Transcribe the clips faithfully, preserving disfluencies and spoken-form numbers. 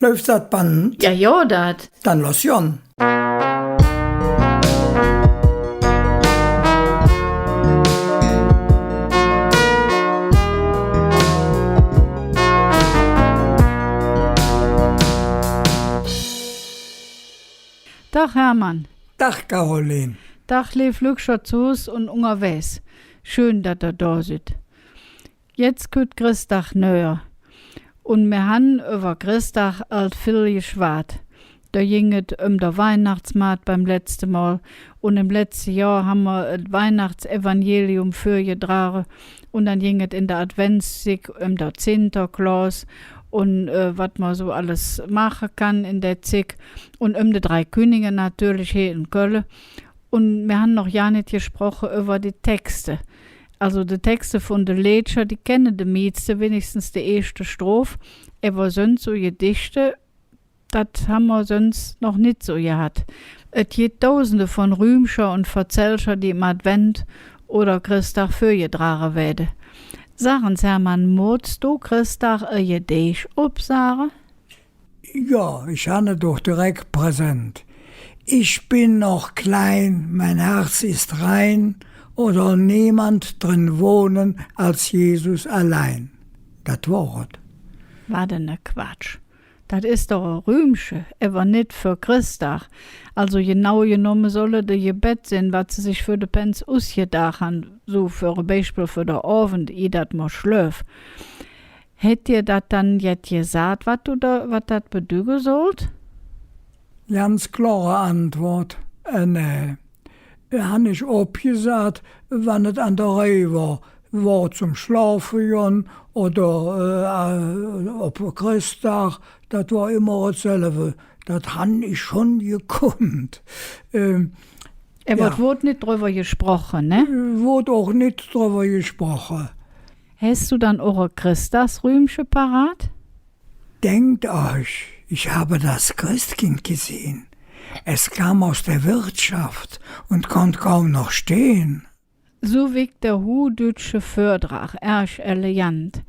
Läuf dat Band? Jo, jo, dat. Dann loss gonn. Dag, Hermann. Dag, Caroline. Dag, leev Lückcher zo Hus un ungerwägs. Schön, dat ehr do sid. Jetz kütt Chressdag nöher. Un mir han üvver Chressdag ald vill geschwaad. Do ging et öm der Weihnachtsmaat beim letzte Mol. Un em letzte Johr han mer et Weihnachtsevangelium vürgedrage. Un dann ging et en der Adventszigg öm der Zinterklos un, äh, wat mer su alles maache kann en der Zigg. Un öm de Drei Künninge natörlich hee en Kölle. Un mir han noch gar nit gesproche üvver de Texte. Alsu, de Texte vun de Leedcher, die kenne de mieste, winnigstens de eeschte Stroph. Ävver söns su Gedichte, dat han mer söns noch nit su gehatt. Et gitt Dausende vun Rümcher un Verzällcher, die em Advent oder Chressdag vürgedrage weede. Sag ens, Hermann, moots do Chressdag e Gedeech opsage? Jo, ich han et doch direk präsent. Ich bin noch klein, mein Herz ist rein, und soll niemand drin wohnen als Jesus allein. Dat wor et. Wat ene Quatsch. Dat es doch e Rümche, ävver nit för Chressdag. Alsu genau genomme soll et e Gebedd sin, wat se sich för de Pänz usgedaach han, su för e Beispill för der Ovend, ih dat mer schlöf. Hät dir dat dann jet gesaht, wat do do, wat dat bedügge sollt? Ganz klore Antwood, äh, nä. Han ich opgesaht, wann et an der Reih wor, wor zom Schlofe gonn oder, äh, op Chressdag, dat wor immer etselve. Dat han ich schon gekunnt. Ähm, Ävver et woodt nit drüvver gesproche, ne? Woodt och nit drüvver gesproche. Häs do dann och e Chressdagsrümche parat? Denkt euch, ich habe das Christkind gesehen. Es kam aus der Wirtschaft und konnt kaum noch stehen. Su wick der huhdütsche Vürdrag, ärg elegant.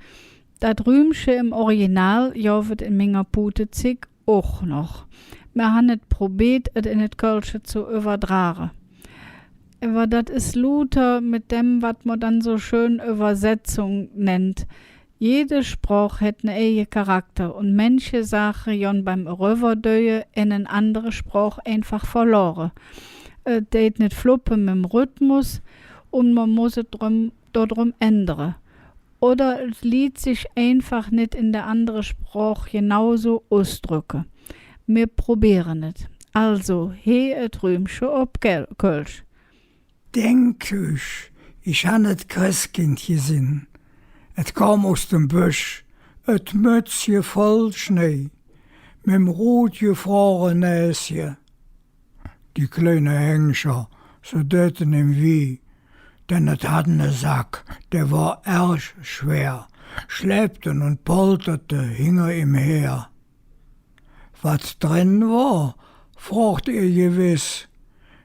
Dat Rümche em Original gov et en minger Puutezigg och noch. Mer han et probeet, et en et Kölsche zo üvverdrage. Ävver dat es luuter met däm, wat mer dann su schön Üvversetzung nennt. Jede Sproch hät ene eige Charakter un manche Saache gonn beim Erüvverdäue en en andere Sproch einfach verlore. Et deit nit fluppe mem Rhythmus un mer muss et dröm, dodröm ändere. Oder et liet sich einfach nit en der andere Sproch genausu usdröcke. Mir probeere et. Alsu, hee et Rümche op Kel-, Kölsch. Denkt üch, ich han et Chreskind gesinn. Et kom us dem Bösch, et Mötzche voll Schnei, mem rud gefrore Näsche. Die kleine Hängcher, se däten im wih, denn et hatt ene Sack, dä wor ärg schwer, schleppten un polterte hinger im her. Wat dren wor, frogt ehr gewess.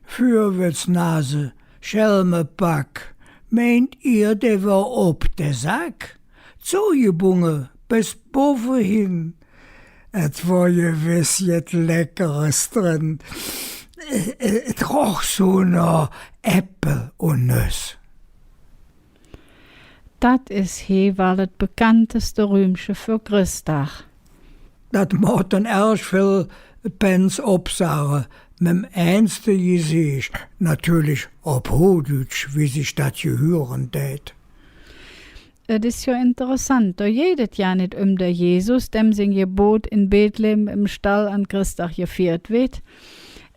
Füürwitznase, Schelmepack, meint ehr, dä wor op, dä Sack? Zogebunge bes bovve hin. Et wor gewess jet Leckeres dren. Et roch su noh Äppel un Nöss. Dat es hee wall et bekannteste Rümche för Chressdag. Dat mooten ärg vill Pänz opsage, mem äänste Geseech, natörlich op Huhdütsch, wie sich dat gehüre dät. Et es jo interessant, do geiht et jo nit öm der Jesus, däm sing Geburt en Bethlehem em Stall an Chressdag gefiert weed.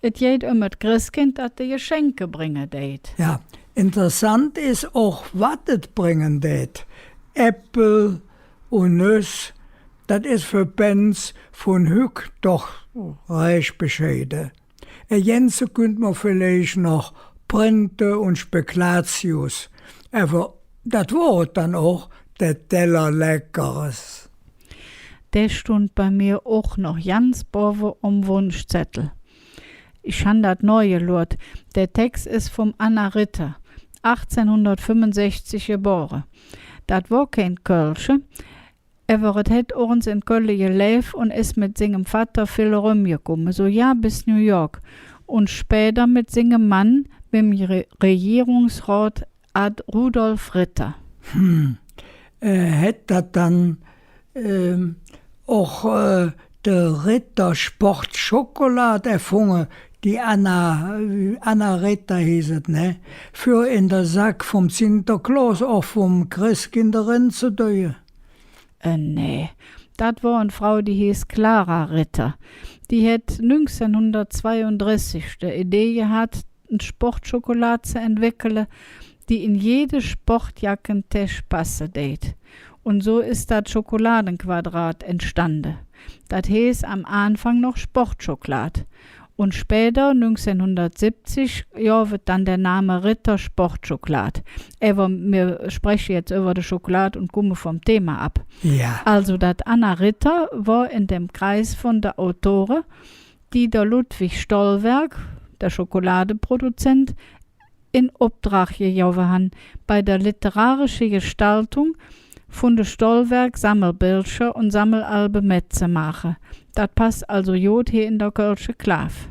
Et geiht öm et Chreskind, dat de Geschenke bränge deit. Jo, interessant es och, wat et bränge deit. Äppel un Nöss, dat es för Pänz vun hügg doch rääch bescheide. Ergänze künnt mer villeich noch Printe un Spekulatius. Ävver dat wor et dann och, der Teller Leckeres. Dä stundt bei mir och noch ganz bovve om Wunschzeddel. Ich han dat nohgelort. Der Tex es vum Anna Ritter, achtzehnhundertfünfundsechzig gebore. Dat wor kein Kölsche. Ävver et hät och ens en Kölle geläv un es met singem Vatter vill erömgekumme, su jo bes New York un späder met singem Mann, mem Re-, Regierungsrod Ad-, Rudolf Ritter. Hm. Äh, hät dat dann, ähm, och, äh, de Ritter Sportschokolad erfunge, die Anna, Anna Ritter heeß et, ne? För en der Sack vum Zinter Klos och vum Chreskind erenzedeie. Äh, nä. Dat wor en Frau, die heeß Clara Ritter. Die hät nüngzehnhundertzweiundressig de Idee gehat, en Sportschokolad ze entweckele, die en jede Sportjackentäsch passe deit. Un su es dat Schokoladenquadrat entstande. Dat heeß am Aanfang noch Sportschokolad. Un späder, nüngzehnhundertsibbzig, gov et dann der Name Ritter Sportschokolad. Ävver mir spreche jetz üvver de Schokolad un kumme vum Thema av. Jo. Alsu, dat Anna Ritter wor en däm Kreis vun de Autore, die der Ludwig Stollwerck, der Schokoladeproduzent, en Opdrag gegovve han, bei der literarische Gestaltung vun de Stollwerck-Sammelbildcher un Sammelalbe metzemaache. Dat pass alsu god hee en der kölsche Klaaf.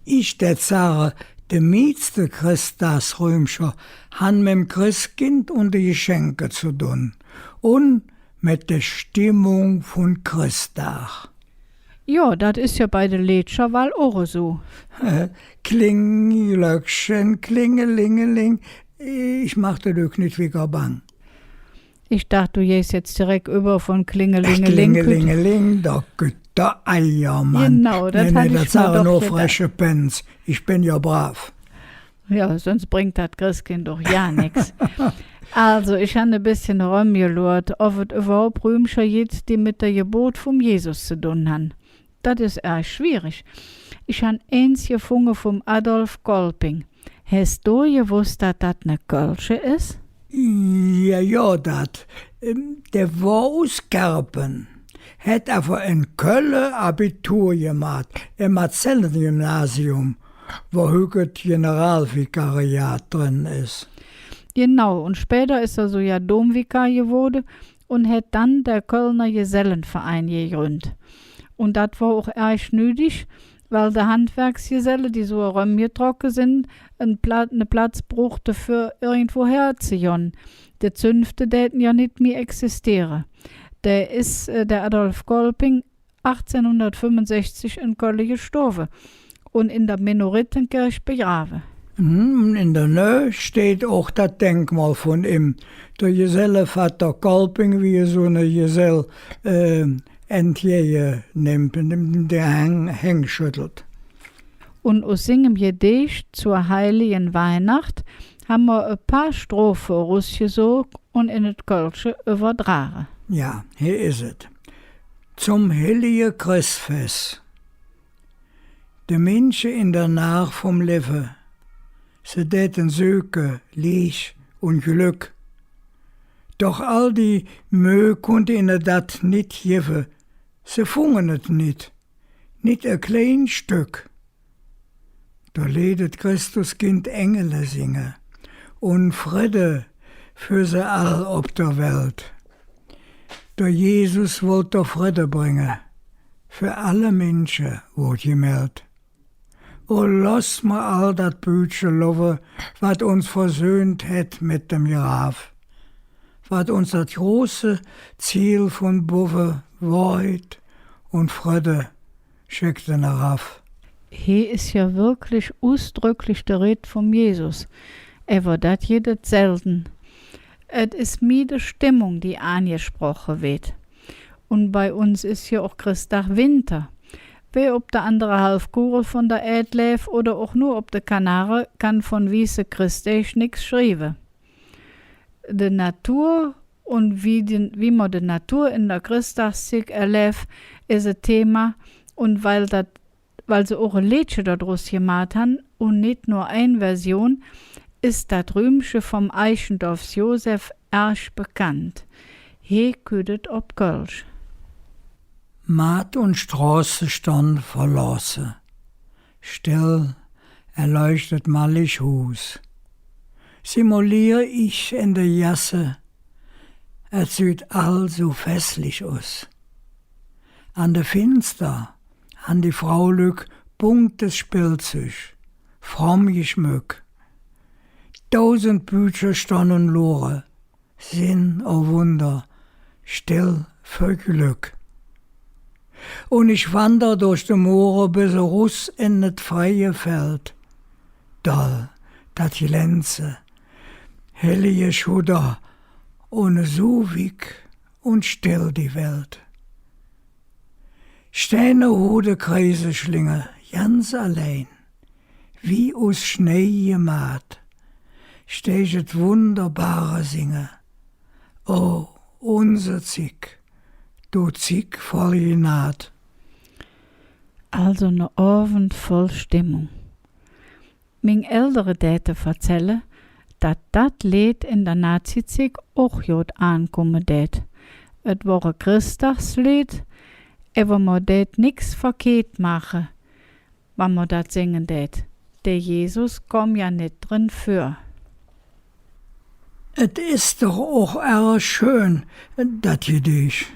Ich dät sage, de mieste Chressdagsrümcher han mem Chreskind un de Geschenke ze dun un met der Stimmung vun Chressdag. Jo, dat es jo bei de Leedcher wall och esu. Kling, Glöckchen, klingelingeling. Ich maach de Lück nit wigger bang. Ich daach, do geihs jetz direk üvver vun Klingelingeling. Klingelingeling, do kütt der Eiermann. Genau, dat hatt ich mir doch gedaach. Nä, nä, dat sage nor freche Pänz. Ich ben jo brav. Jo, söns brängk dat Chreskind doch jo nix. Alsu, ich han e bessche erömgeloort, ov et üvverhaup Rümcher gitt, die met der Geburt vum Jesus ze dun han. Dat es ärg schwierig. Ich han eins gefunge vum Adolf Kolping. Häs do gewoss, dat dat ne Kölsche es? Jo, jo, dat. Ähm, dä wor us Kerpen. Hät ävver en Kölle Abitur gemaht, em Marzellengymnasium, wo hügg et Generalvikariat dren es. Genau, un späder es hä su jo Domvikar gewoode un hät dann der Kölner Gesellenverein gegründt. Un dat wor och ärg nüdig, weil de Handwerksgeselle, die su erömgetrocke sin, en Pla-, ne Platz bruchte, för irgendwo herzegonn. De Zünfte däte jo nit mih existiere. Dä es, äh, der Adolf Kolping, achtzehnhundertfünfundsechzig en Kölle gestorve un en der Minorittenkirch begrave. Mhm, en der Nöh steiht och dat Denkmol vun im. Der Gesellevatter Kolping, wie hä su ne Gesell, äh, entgäge nimmp, de Häng, Häng schöddelt. Un us singem Gedeech zur heiligen Weihnacht han mer e paar Strophe erusgesök un en et Kölsche üvverdrage. Jo, hee es et. Zom hellige Chressfess. De Minsche en der Naach vum Levve, se däte söke Leech un Glöck. Doch all die Möh kunnt inne dat nit gevve, se fungen et nit, nit e klein Stöck. Do leet et Christuskind Engele singe un Fridde för se all op der Welt. Der Jesus wollt der Fridde bränge, för alle Minsche woodt gemeldt. O loss mer all dat Büdche lovve, wat uns versöhnt hät met dem Grav, wat uns dat große Ziel vun bovve, Wohrheit un Fridde, scheck en erav. Hee es jo wirklich usdröcklich de Red vum Jesus. Ävver dat gitt et selde. Et es mih de Stimmung, die aangesproche weed. Un bei uns es jo och Chressdag Winter. Wä op der andere Halvkugel vun der Ääd läv oder och nor op de Kanare, kann vun wieße Chressdäg nix schrieve. De Natur un wie de, wie mer de Natur en der Chressdagszigg erläv, es e Thema. Un weil dat, weil se och e Leedche dodrus gemaht han, un nit nor ein Version, es dat Rümche vum Eichendorffs Josef ärg bekannt. Hee kütt et op Kölsch. Maat un Stroße stonn verlooße. Stell erleucht et mallig Huus. Simulier ich en der Gasse Et süht all su fesslich us. An de Finster han die Fraulück buntes Spillzüg, fromm geschmück. Dausend Büdcher stonn un lore, sin, o Wunder, still vör Glöck. Un ich wander durch de Moore bes erus en et freie Feld. Doll, dat Glänze, hellige Schudder, un su wigg un still die Welt. Stäänehude Kreise schlinge, ganz allein, wie us Schnei gemaht, steiget et wunderbare Singe. O, unse Zigg, do Zigg voll Gnad. Also ne Ovend voll Stimmung. Ming Eldere däte verzälle, dat dat Leed en der Nazizigg och god aankumme dät. Et wor e Chressdagsleed, ävver mer dät nix verkeht maache, wann mer dat singe dät. Der Jesus kom jo nit dren vör. Et es doch och ärg schön, dat Gedeech.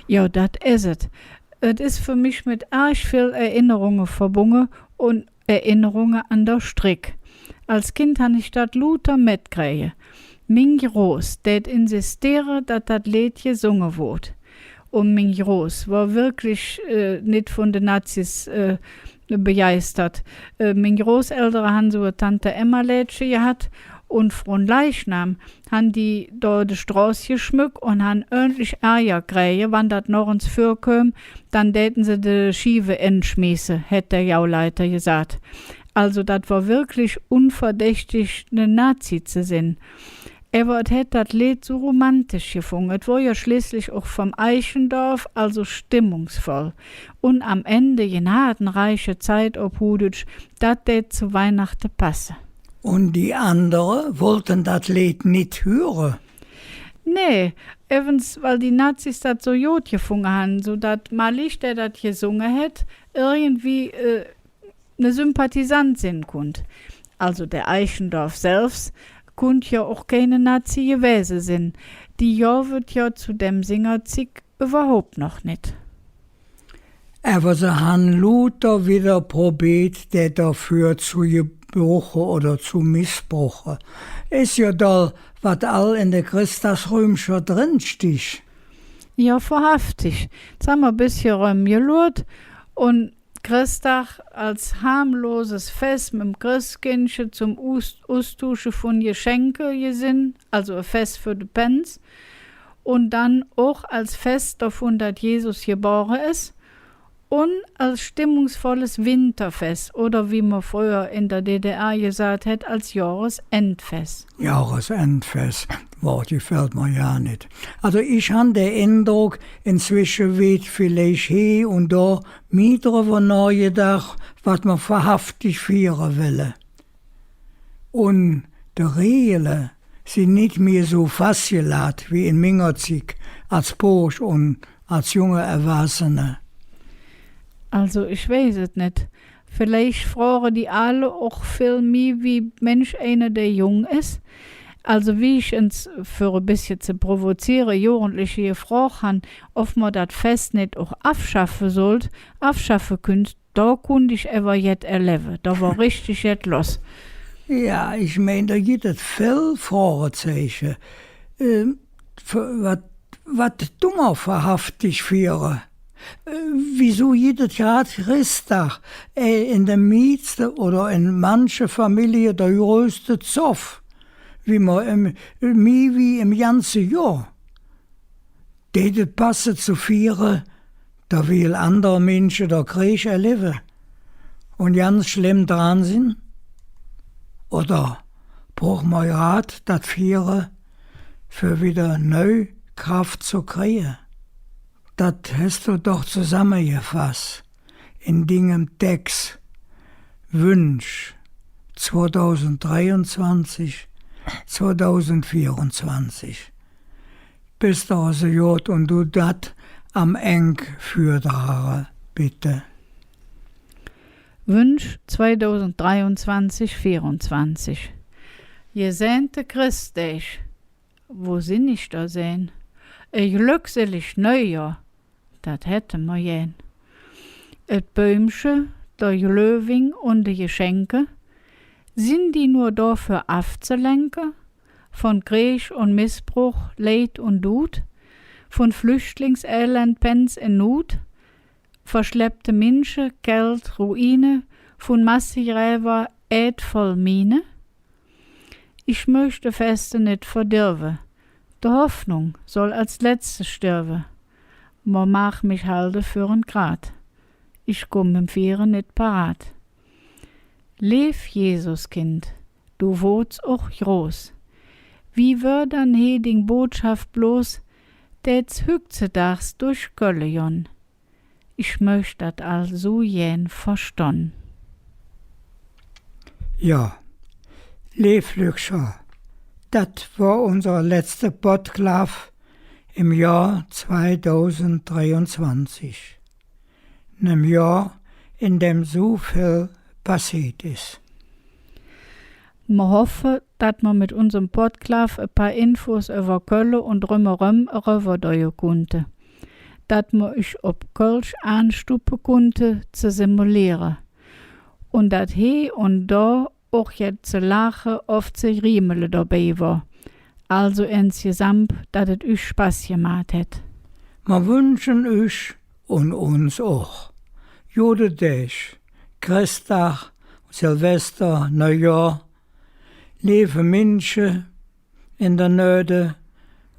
Jo, dat es et. Et es för mich met ärg vill Erinnerunge verbunge un Erinnerunge an der Strick. Als Kind han ich dat luuter metkräge. Ming Groß dät insisteere, dat dat Leed gesunge woodt. Un ming Groß wor wirklich, äh, nit vun de Nazis, äh, begeistert. Äh, ming Großeldere han su e Tante-Emma-Lädche gehat un Fronleichnam han die do de Stroß geschmück un han ööntlich Ärger kräge, wann dat noch ens vürköm, dann däte se de Schieve enschmieße, hät der Gauleiter gesaht. Also, dat wor wirklich unverdächtig, ne Nazi ze sin. Ävver et hät dat Leed su romantisch gefunge. Et wor jo schleeßlich och vum Eichendorff, also stimmungsvoll. Un am Ende gnadenreiche Zeit op Huhdütsch, dat dät zo Weihnachte passe. Un die andere wollte dat Leed nit hüre? Nä, evvens, weil die Nazis dat su god gefunge han, su dat mallich, dä dat gesunge hät, irgendwie, äh, ne Sympathisant sin kunnt. Also der Eichendorff selvs kunnt jo och keine Nazi gewäse sin. Die gov et jo zo däm Singerzigg üvverhaup noch nit. Ävver se han luuter widder probeet, dä doför zo gebruche oder zo missbruche. Es jo doll, wat all en de Chressdagsrümcher dren stich. Jo, wahrhaftig. Jetz han mer e bessche erömgeluurt un Chressdag als harmloses Fess mem Chresskindche zom Us-, Ustuusche vun Geschenke gesinn, also e Fess för de Pänz, un dann och als Fess dovun, dat Jesus gebore es, un als stimmungsvolles Winterfess, oder wie mer fröher en der D D R gesaht hät, als Johresendfess. Johresendfess, Wood gefällt mer jo nit. Also ich han der Endrock, inzwesche weed villeich hee un do mih drüvver nohgedaach, wat mer wahrhaftig fiere welle. Un de Regele sin nit mih su fassgelaht wie en minger Zigg als Boosch un als junge Erwachsene. Also, ich weiß et nit. Villeich froge die Aale och vill mih, wie Minsch einer, dä jung es. Also, wie ich ens, för e bessche ze provoziere, Jugendliche gefrog han, ov mer dat Fess nit och avschaffe sollt, avschaffe künnt, do kunnt ich ävver jet erlevve. Do wor richtig jet loss. Jo, ich mein, do gitt et vill Frogezeiche. Ähm, wat, wat dun mer wahrhaftig fiere? Äh, wiesu gitt et grad Chressdag, äh, en de mieste oder en manche Famillie der größte Zoff, wie mer em, mih wie em ganze Johr? Deit et passe ze fiere, derwiel andere Minsche der Kreeg erlevve un ganz schlemm dran sin? Oder bruch mer grad dat Fiere, för widder neu Kraff ze krige? Dat häs do doch zesammegefass en dingem Tex Wünsch zweidausenddreiunzwanzig, zweidausenddreiunzwanzig. Bes do su god un dun dat am Engk vürdrage, bitte. Wünsch zweidausenddreiunzwanzig, vierunzwanzig. Gesähnte Chressdäg. Wo sin ich do sinn? E glöcksillig Neujohr, dat hätte mer gään. Et Bäumche, der Glöhwing un de Geschenke, sin die nor do, för avzelenke vun Kreeg un Messbruch, Leid un Dud, vun Flüchtlingselend, Pänz en Nud, verschleppte Minsche, Käld, Ruine, vun Massegräver, Ääd voll Mine? Ich mööch de Feste nit verdirve, de Hoffnung soll als letzte stirve. Mer mag mich halde för en Krad, ich kumme em Fiere nit parat. Leev Jesuskind, do woodts och groß. Wie wör dann he ding Botschaff bloß, dääts hüggzedags durch Kölle gonn. Ich mööch dat all su gään verstonn. Jo, leev Lückcher, dat wor unse letzte Podklaaf em Johr zweidausend dreiunzwanzig. Nem Johr, en däm su vill passeet es. Mer hoffe, dat mer met unsem Podklaaf e paar Infos üvver Kölle un drömeröm erüvverdäue kunnte, dat mer üch op Kölsch aanstuppe kunnte ze simuleere, un dat he un do och jet ze laache ov ze griemele dobei wor. Alsu ensgesamp, dat et üch Spass gemaht hät. Mer wünsche üch un uns och gode Däg, Chressdag, Silvester, Neujohr, leeve Minsche en der Nöhde,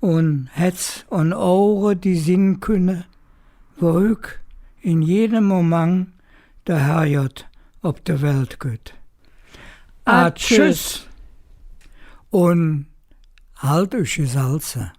un Hätz un Ohre, die sinn künne, wo hügg en jedem Momang der Herrgodd op de Welt kütt. Ah, tschüss. Un haldt üch gesalze.